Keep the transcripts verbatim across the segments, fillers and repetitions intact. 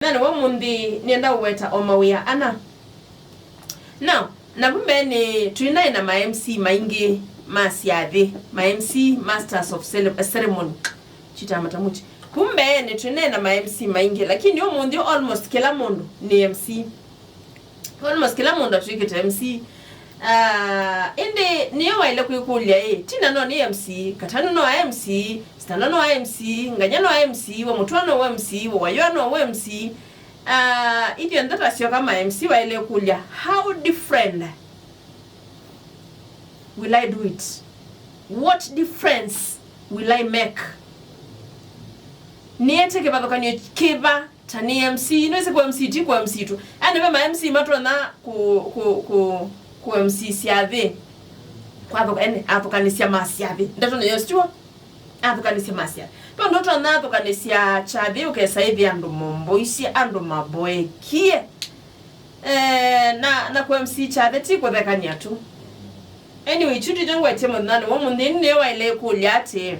Mũthenyanĩ wa ũmũnthĩ nĩenda ũweta o mawĩa ana. Now, na vu mbeenĩ twĩnaĩ na ma M C maingĩ ma syathĩ, ma M C, masters of cele- ceremony. Chita matamuti. Vu mbeenĩ twĩnaĩ na ma M C maingĩ, lakini ũmũnthĩ almost kĩla mũndũ nĩ M C. Almost kĩla mũndũ atw'ĩkĩte M C. Ah, ĩndĩ nĩyo waĩle kwĩkũlya ĩ, Tina no nĩ M C, Katanu no M C, Stella no M C, Nganya no M C, wa Mũtũa no M C, wa Wayũa no M C. Ah, ithyonthe twasyoka ma M C waĩle kũlya, how different will I do it? What difference will I make? Nĩete kĩvathũkany'o kĩva ta nĩ M C? Nĩwĩsĩ kũ M C ti kũ M C tu. Yaani ve ma M C matonya kũ, kũ, kũ, kũ M C syathĩ. Kwathũka, ene, athũkanĩsya ma syathĩ. Ndeto nĩyo stiwa. Athũkanĩsya ma syathĩ. Ve ũndũ ũtonya athũkanĩsya kyathĩ ũkesa ĩthĩa andũ momboisye, andũ maboekie. Eh, na, na kũ M C kyathĩ ti kũthekany'a tu. Anyway, kyu tikyo ngwetye mũthenyanĩ wa ũmũnthĩ, nĩyo waĩle kũlya atĩ,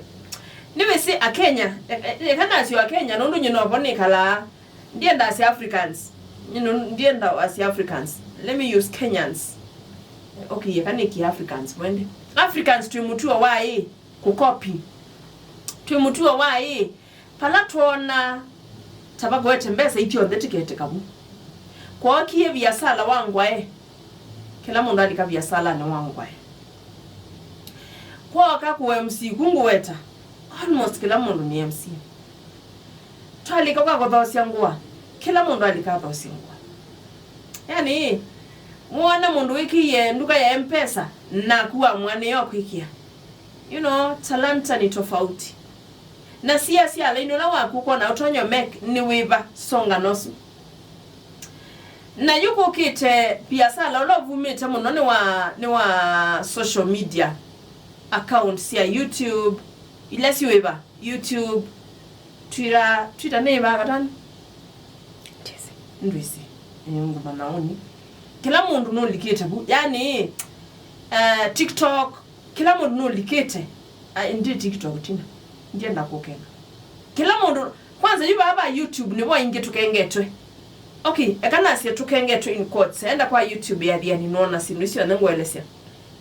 nĩwĩsĩ Akenya, e- e- eka nasyo Akenya, nũndũ nyie novo nĩkalaa, ndienda asya Africans. Nyie nũ- ndienda asya Africans. Let me use Kenyans. Okay, eka nĩkie Africans, wende. Africans twĩ mũtuo wa ĩ, kũkopi. Twĩ mũtuo wa ĩ, vala twoona ta vakoete mbesa ithyonthe tiketĩka vu. Kwookie viasala wa ngwae, kĩla mũndũ alika viasalanĩ wa ngwae. Kwooka kũ M C ku ngũweta, almost kĩla mũndũ nĩ M C. Twalika kwa kũthoosya ngũa, kĩla mũndũ alika athoosye ngũa. Yaani, wona mũndũ wĩkĩie nduka ya M-Pesa, naku wamũanĩĩa kwĩkĩa. You know, talanta ni tofauti. Na sia sia laini ũla waku ũkona ũtonyo make nĩ wĩva, songa nosu. Na yu kũkĩte biasala ũla ũvumĩte mũno nĩ wa, nĩ wa social media accounts sya YouTube, ila syĩ wĩva, YouTube, Twitter, Twitter nĩ ĩva katani? Ndwĩsĩ. Ĩĩ, ngũmanya ũni. Kĩla mũndũ nũlikĩte vu. Yaani, eh, TikTok, kĩla mũndũ nũlikĩte. Ah, ndi TikTok tina. Ndienda kũkena. Kĩla mũndũ, kwanza yu vaa va YouTube nĩvo aingĩ tũkengetwe. Okay, eka nasye tũkengetwe in quotes. Enda kwa YouTube ya Thiani nũona syĩndũ isu syonthe ngũelesya.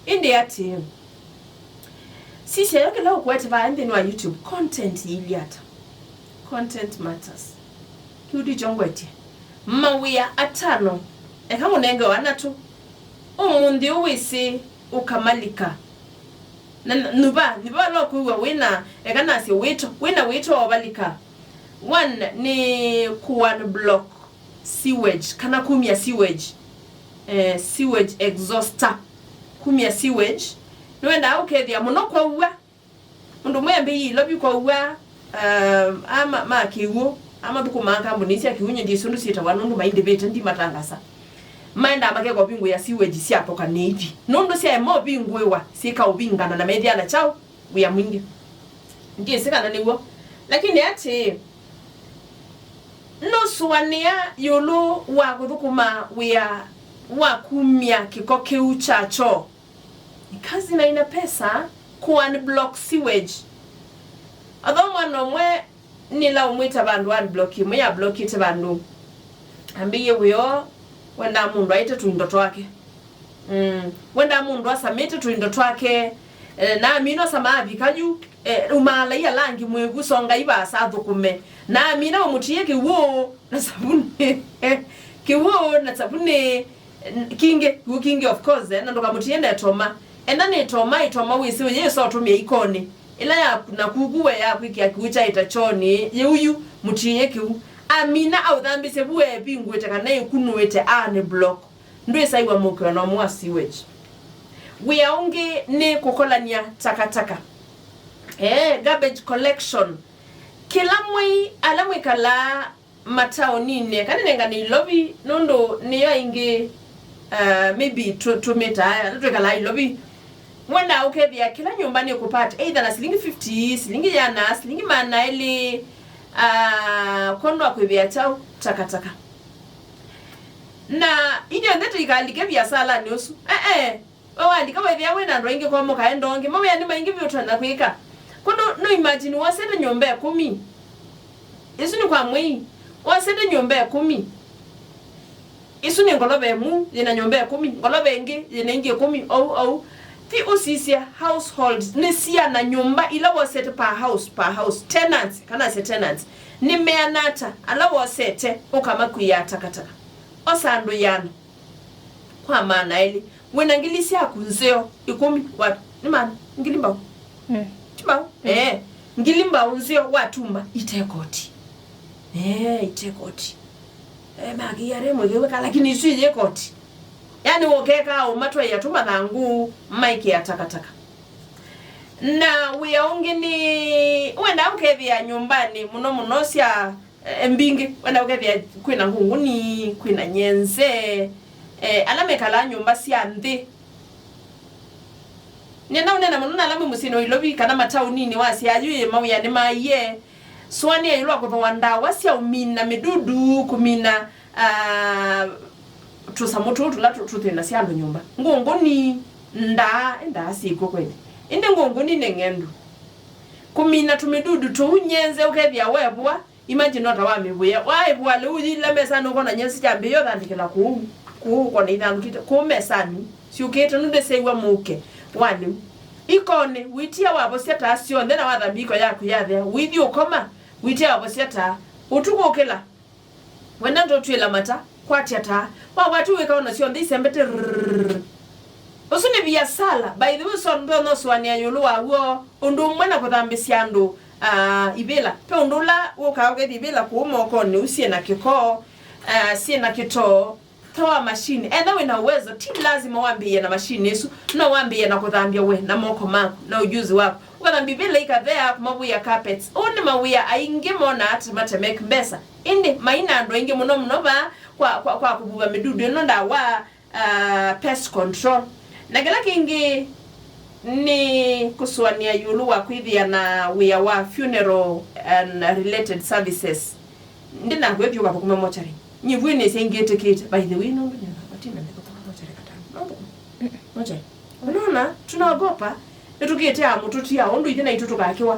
Ĩndĩ atĩ, sisya yo kĩla ũkwete vaa nthĩnĩ wa YouTube, content yĩilyĩ ata? Content matters. Kĩu ndikyo ngwetye. Mawĩa atano, eka ngũnenge o ana tu. Ũmũnthĩ ũwĩsĩ ũkamalika. Na, na, nyuva, nyuva vala ũkwĩw'a wĩna, eka nasye wĩto, wĩna wĩto wa ũvalika. One nĩ ku unblock sewage, kana kumya sewage, eh, sewage exhauster, kumya sewage. Nĩwendaa ũkethĩa mũno kwaua. Mũndũ ũmwe ambĩie Ilovi kwaua, um, ama ma kĩw'ũ, amathũkũmaa kambuni sya kĩw'ũ, nyie ndyĩsĩ ũndũ syĩtawa nũndũ maindĩvĩte, ndimatangasa. Maendaa makeka ũvingũĩa sewage syathoka nĩ ithi. Nũndũ syaema ũvingũĩwa, syĩkaũvingana na methĩa na kyaũ? Wĩa mwingĩ. Ndyĩsĩ kana nĩw'o. Lakini atĩĩ, nũsũanĩa ĩũlũ wa kũthũkũma wĩa wa kumya kĩko kĩu kya kyoo? Ni kazi na ina pesa ku unblock sewage. Although mwana ũmwe nĩla ũmwĩta vandũ unblock, ĩmwe ya blockĩte vandũ. Ambĩie wĩoo, wendaa mũndũ aĩte tũindo twake. Mm. Wendaa mũndũ asamĩte tũindo twake, eh, na amina ũsama avika yu, eh, umaalai alangi mwĩvu, songai vaasa athũkũme. Na amina ũmũtie kĩw'ũ na savunĩ. Kĩw'ũ na savunĩ, n- kingĩ, kĩw'ũ kingĩ, of course, eh, na ndũkamũtie na ĩtoma. Enda nĩ ĩtoma, ĩtoma wĩsĩ ũyĩsa ũtũmĩa ikonĩ. Ĩla ya na kuku we ya kwĩkĩa kĩw'ũ kyaĩta kyoonĩ, yĩu yu, mũtiĩe kĩu. Amina aũthambĩsye vu eevingũĩte kana ĩkunũĩte unblock. Ndwĩsaiwa mũkĩo na ũmwe wa sewage. Wĩa ũngĩ nĩ kũkolany'a takataka. Eh, garbage collection. Kĩla mwei ala mwĩkalaa mataoninĩ, kana nengane Ilovi, nũndũ nĩyo aingĩ, uh, maybe tũ- tũmĩtaa, ala twĩkalaa Ilovi. Mwendaa ũkethĩa kĩla nyũmba nĩ kũpata, either na silingi fifty, silingi yana, silingi maana elĩ, uh, kwondũ wa kwĩvĩa kyaũ? Takataka. Na ithyonthe tũikalike viasalanĩ ũsu. Eh, eh. We walika wethĩa wĩ na andũ aingĩ kwa mũkaenda ũngĩ. Mawĩa nĩ maingĩ vyũ ũtonya kwĩka. Kwondũ no imagine wosete nyũmba ĩkũmi. Ĩsu nĩ kwa mwei. Wasete nyũmba ĩkũmi. Isu nĩ ngolova ĩmwe yĩna nyũmba ĩkũmi, ngolova ĩngĩ yĩna ingĩ ĩkũmi, ou, ou. Thi ũsisye household, nĩ siana nyũmba ila wosete per house, per house, tenants, kana sya tenants, nĩ meana ata ala wosete ũkamakuĩaa takataka? Osa andũ ĩana kwa maana elĩ. Wĩna ngili syaku nzeo ĩkũmi, wa, nĩ maana, ngili mbau. Mm. Ti mbau? Mm. Eh, ngili mbau nzeo watumba ite koti. Eh, ite koti. Eh, maki ya remo gewe ka, lakini isu iye koti. Yani wokeka ũmatwaia tu mathangũ maikĩa takataka. Na wĩa ũngĩ nĩ, wenda ũkethĩa nyũmbanĩ mũno mũno sya, eh, mbingĩ, wenda ũkethĩa kwĩna ngũngũni, kwĩna nyenze, eh, ala mekalaa nyũmba sya nthĩ. Nĩenda ũneena mũno na ala me mũsyĩnĩ wa Ilovi kana mataũninĩ, wasya ayu ĩ mawĩa nĩmaie. Sũanĩa ĩũlũ wa kũthooa ndawa sya ũmina mĩdudu, kũmina, ah, tũsamũ tũu tũla tũ-, tũthĩnasya andũ nyũmba. Ngũngũni, ndaa, ndaa syĩkw'o kweli. Ĩndĩ ngũngũni nĩ ng'endu. Kũmina tũmĩdudu tũu, nyenze ũkethĩa weevũa, imagine no ta wa mĩvũĩa. Waĩvũa lĩu ũyĩla mesanĩ ũkona nyenze kyambĩĩa ũthandĩkĩla kũu, kũu ũkona ithandũkĩte kũu mesanĩ, syũkĩte nũndũ ndĩsew'a mũuke wa lĩu. Ikonĩ, wĩtia wavosya taa syonthe na wathambia iko yaku yathea, wĩthi ũkoma, wĩtia wavosya taa. Ũtukũ ũkĩla, wenda ndũtw'ĩla mata, kwatya taa. Wakwatya wĩka ona syonthe isembete rrrr. Ũsu nĩ viasala. By the way, so ndwona ũsũanĩa ĩũlũ wa w'o, ũndũ ũmwe na kũthambĩsya andũ, ah, ivĩla. Pe ũndũ ũla wũkaa ũkethĩa ivĩla kũu mokonĩ ũu syĩ na kĩko, ah, syĩ na kĩtoo. Toa mashini. Etha wĩ na uwezo, ti lazima wambĩĩe na mashini ĩsu. No wambĩĩe na kũthambya we na moko maku na ujuzi waku. Ũkathambya ivĩla ikathea, kũmavũĩa carpets. Ũũ nĩ mawĩa aingĩ monaa ta mate make mbesa. Ĩndĩ maina andũ aingĩ mũno mũno vaa kwa, kwa, kwa kũvuva mĩdudu ĩno ndawa, ah, pest control. Na kĩla kĩngĩ nĩ kũsũanĩa ĩũlũ wa kwĩthĩa na wĩa wa funeral and related services. Ndinakwĩthiũka thũkũma mochari. Nyivw'ĩ nĩsya ingĩtĩkĩte. By the way, nũndũ nyona matina mĩthũkũma mochari katano. No thũkũma. Mochari. Unaona, tunaogopa, nĩtũkĩte amu tũtia ũndũ ithe naitũ tũkakĩwa.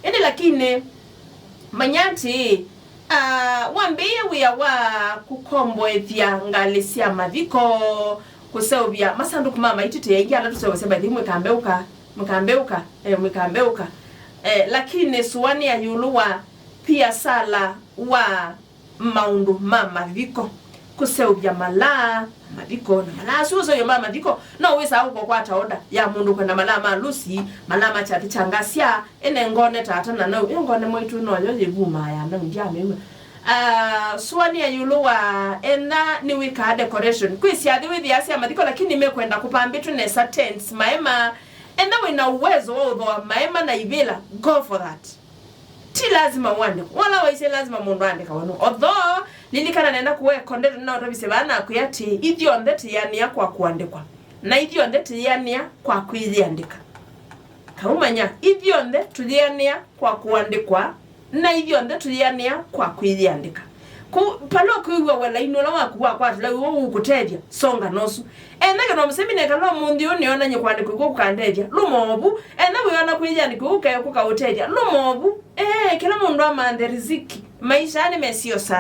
Ĩndĩ lakini, manya atĩ, ah, wambĩĩe wĩa wa kũkomboethya ngalĩ sya mathiko, kũseũvya masandũkũ ma maitĩtĩ aingĩ ala tũseũvasya, by the way, mwĩkambeũka, mwĩkambeũka, eh, mwĩkambeũka. Eh, lakini sũanĩa ĩũlũ wa viasala wa maũndũ ma mathiko, kũseũvya malaa ma mathiko, na malaa asu ũseũvyo ma mathiko, no wĩsaa ũkakwata oda ya mũndũ kwenda malaa ma harusi, malaa ma kyathĩ kya ngasya, ĩne ngone tata na nau, ĩ ngone mwaitũ noyo yĩvumaa ya nau, ndyamĩw'a. Ah, sũanĩa ĩũlũ wa, enda nĩwĩkaa decoration. Kwĩ syathĩ wĩthĩaa sya mathiko, lakini mekwenda kũpambĩtwe nesa, tents, maema. Enda wĩna uwezo wa ũthooa maema na ivĩla, go for that. Ti lazima ũandĩkwe. Wala waisye lazima mũndũ aandĩkawa nũ. Although, lilikana nenda kũwa ekondete na ũtavisye vaa nakwĩa atĩ, ithyonthe tĩanĩa kwa kũandĩkwa, na ithyonthe tĩyĩanĩa kwa kwĩyĩandĩka. Kaumanya, ithyonthe tũyĩanĩa kwa kũandĩkwa, na ithyonthe tũyĩanĩa kwa kwĩyĩandĩka. Kũ-, pala ũkwĩw'a welainĩ ũla waku wakwatĩla wĩw'o ũkũtethya, songa nosu. Enda kĩno mũsemi nekala ũmũnthĩ ũũ nĩonany'e kũandĩkwa ĩkw'o kũkandethya, lũma ovu. Enda wĩona kwĩyĩandĩkwa ũkae kũkaũtethya, lũma ovu. Ee, kĩla mũndũ amanthe riziki. Maisha nĩ mesio sana.